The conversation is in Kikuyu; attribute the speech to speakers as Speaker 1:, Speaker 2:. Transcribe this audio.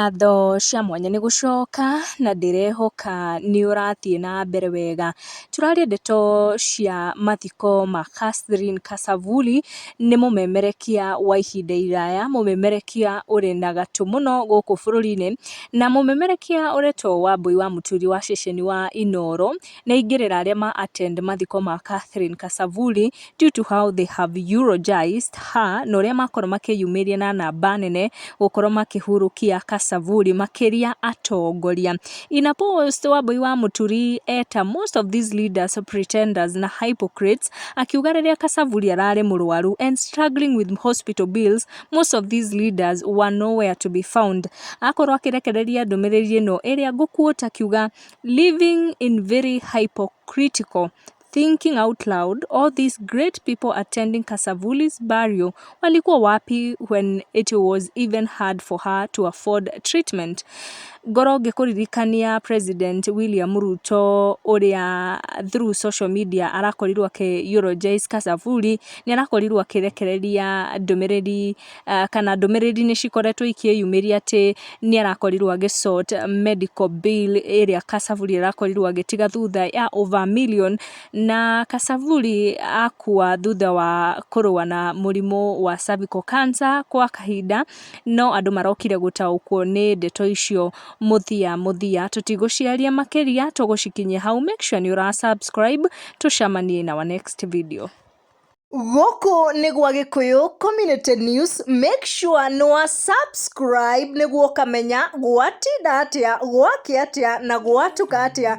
Speaker 1: Ngatho cia mwanya nĩ gũcoka na ndĩrehoka nĩ ũrathiĩ na mbere wega. Tũraria ndeto cia mathiko ma Catherine Kasavuli, nĩ mũmemerekia wa ihinda iraya, mũmemerekia ũrĩ na gatũ mũno gũkũ bũrũri-inĩ, na mũmemerekia ũretwo Wambui wa Mũturi wa ceceni wa Inooro, nĩ aingĩrĩra arĩa ma attend mathiko ma Catherine Kasavuli due to how they have eulogized her, na ũrĩa makorwo makĩyumĩria na namba nene gũkorwo makĩhurukia Kasavuli makĩria atongoria. In a post, Wambui wa Mũturi eta most of these leaders pretenders na hypocrites, akiuga rĩrĩa Kasavuli ararĩ mũrwaru and struggling with hospital bills, most of these leaders were nowhere to be found. Akorwo akĩrekereria ndũmĩrĩri ĩno ĩrĩa ngũquote akiuga, "Living in very hypocritical thinking out loud, all these great people attending Kasavuli's burial walikuwa wapi when it was even hard for her to afford treatment?" Ngorwo ngĩkũririkania President William Ruto, ũrĩa through social media arakorirwo akĩ eulogize Kasavuli, nĩ arakorirwo akĩrekereria ndũmĩrĩri kana ndũmĩrĩri nĩ cikoretwo ikĩyumĩria atĩ nĩ arakorirwo agĩsort medical bill ĩrĩa Kasavuli arakorirwo agĩtiga thutha ya over a million. Na Kasavuli akua thutha wa kũrũa na mũrimũ wa cervical cancer kwa kahinda, no andũ marokire gũtaũkwo nĩ ndeto icio mũthia mũthia. Tũtigũciaria makĩria, tũgũcikinyia hau. Make sure nĩ ũra subscribe, tũcemanie in our next video.
Speaker 2: Gũkũ nĩ gwa Gĩkũyũ Community News. Make sure nĩ wa subscribe nĩguo ũkamenya gwatinda atĩa, gwakĩa atĩa na gwatuka atĩa.